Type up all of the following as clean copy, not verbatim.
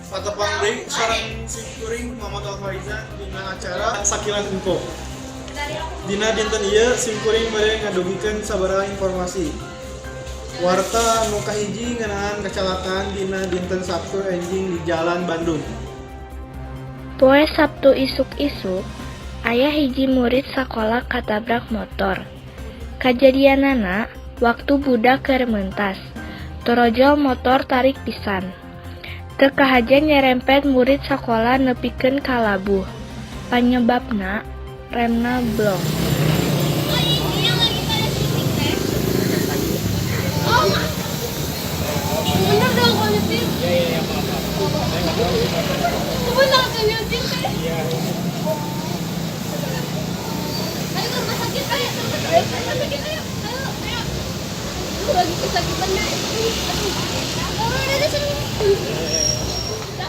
Patepang deui sareng simkuring Muhammad Al Faizan dina acara Sakilas Info. Dina dinten ieu simkuring bade ngadugikeun sabaraha informasi. Warta nu kahiji ngeunaan kecelakaan dina dinten Sabtu enjing di Jalan Bandung. Poe Sabtu isuk-isuk, aya hiji murid sakola katabrak motor. Kajadianana waktu budak keur mentas, torojol motor tarik pisan. Teu kahaja nyerempet murid sakola nepikeun ka labuh. Panyebabna remna blong. Oh, ini yang lagi pada syuting teh. Oh, bener dong kalau nyetir. Iya, maaf, maaf. Saya nggak tahu sih. Bener tuh nyetir teh. Iya. Ayo ke rumah sakit, ayo ke rumah sakit, ke rumah sakit, ayo, ayo, ayo. Aduh, lagi kesakitan deh. Aduh, oh, udah sini.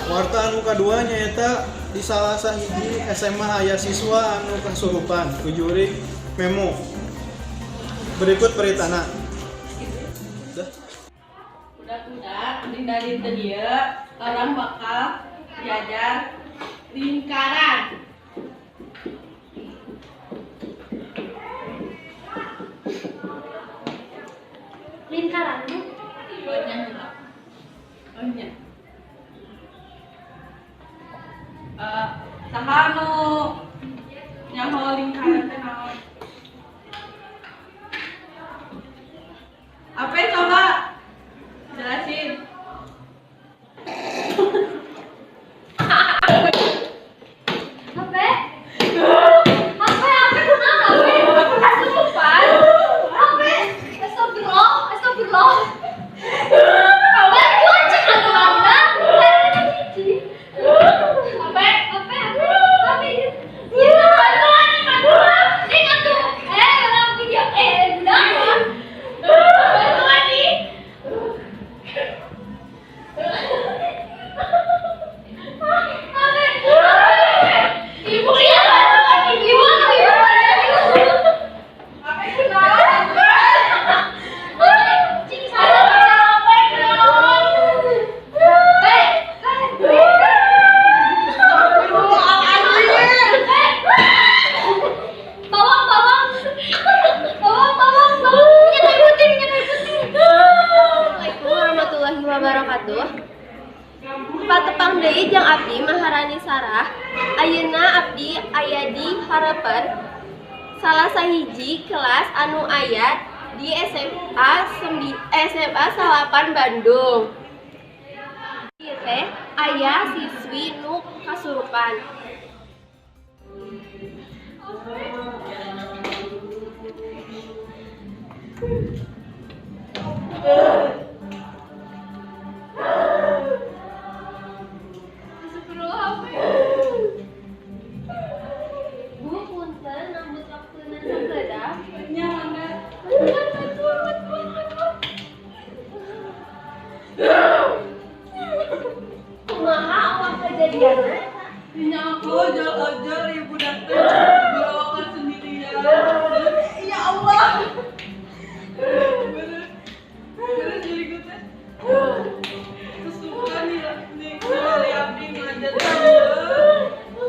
Warta anu kadua nyaeta di salah sahiji SMA aya siswa anu kasurupan ku jurig memo. Berikut beritana. Dah. Budak-budak, dina dinten ieu urang bakal diajar lingkaran. Lingkaran, Bu. Oh nya heula. Oh nya. Eh, saha nu nyaho lingkaran teh naon? Apa coba jelasin? HP? HP, HP kunaon HP? Kesurupan? HP? Astagfirullah, astagfirullah. Bantuan cek atuh anda. Hiji. HP, HP, HP, HP. Iya, bantuan, bantuan. Ning atuh. Eh, orang video, eh, budak. Bantuan nih. HP, ibu ya, ibu, ibu, ibu. Apa kunaon? Cing salah apa kunaon? Eh, bawang, bawang, bawang, bawang, bawang, minyak kayu putih, minyak kayu putih. Assalamualaikum warahmatullahi wabarakatuh. Patepang deui jeung abdi Maharani Sarah. Ayeuna abdi aya di hareupeun salah sahiji kelas anu aya di SMA 9 Bandung. Ieu teh aya siswi nu kasurupan. Bu, punten nambut waktuna sakedah. Nya mangga. Bantuan, bantuan, bantuan, bantuan. Kumaha awal kejadianna? Dinya aku ojol-ojol ibu datang gerawakan sendirian. Ya Allah. Terus terus jadi gue teh kesukaan nih nih ningali abdi ngajar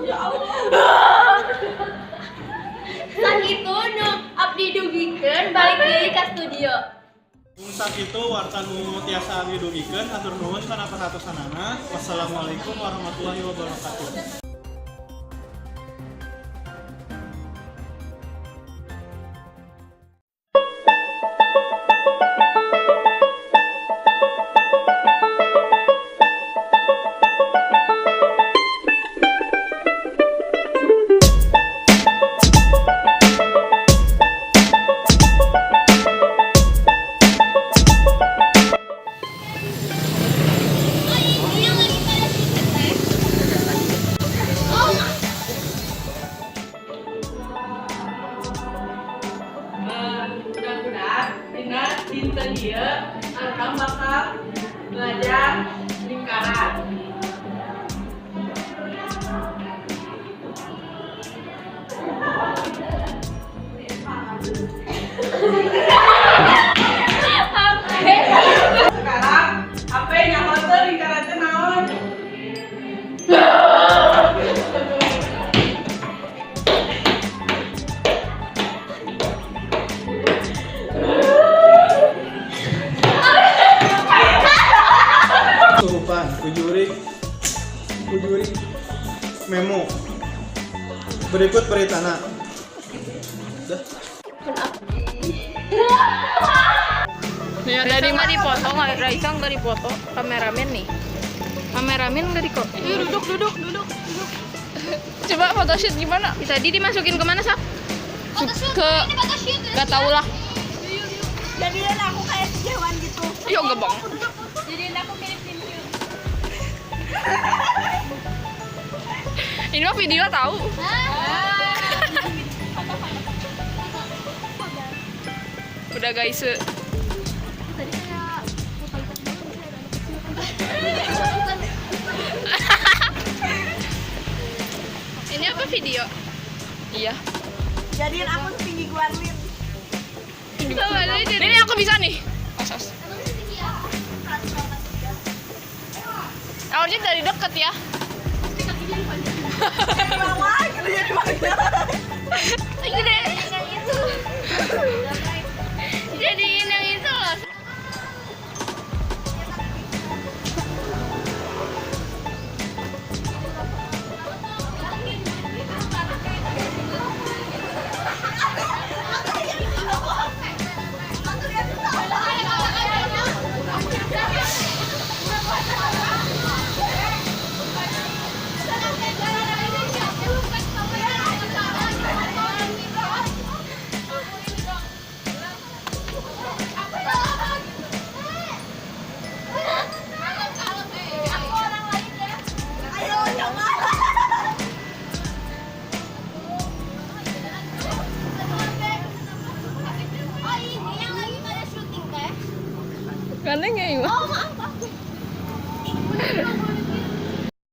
Ya Allah. Sakitu nu abdi dugikeun balik deui ka studio. Sakitu warta nu tiasa abdi dugikeun, hatur nuhun kana perhatosanana. Wassalamualaikum warahmatullahi wabarakatuh. Oh, ini yang lagi pada syuting teh. Oh, Eh, budak-budak, dina dinten ieu urang bakal belajar lingkaran. Sekarang apa nyaho teh lingkaran teh naon? Berikut beritana. Dah. Ya, dari mah dipoto, nggak Raisa nggak dipoto, kameramen nih. Kameramen nggak di duduk, duduk, duduk, duduk. Coba photoshoot gimana? Tadi dimasukin kemana, Saf? Ke nggak tahu lah. Jadiin aku kayak hewan gitu. Yuk gebong. Jadiin aku mirip Kim Hyun. Ini mah video tahu. Udah guys. Tadi kayak Ini apa video? Iya. Jadiin aku setinggi Guanlin. Ini aku bisa nih. Os-os. Awalnya dari deket ya. Dari bawah gitu jadi panjang. Gede. Jadiin yang itu loh. Ayo coba. Oh ini yang lagi pada syuting teh. Ganteng ya, Ibu? Oh maaf aku.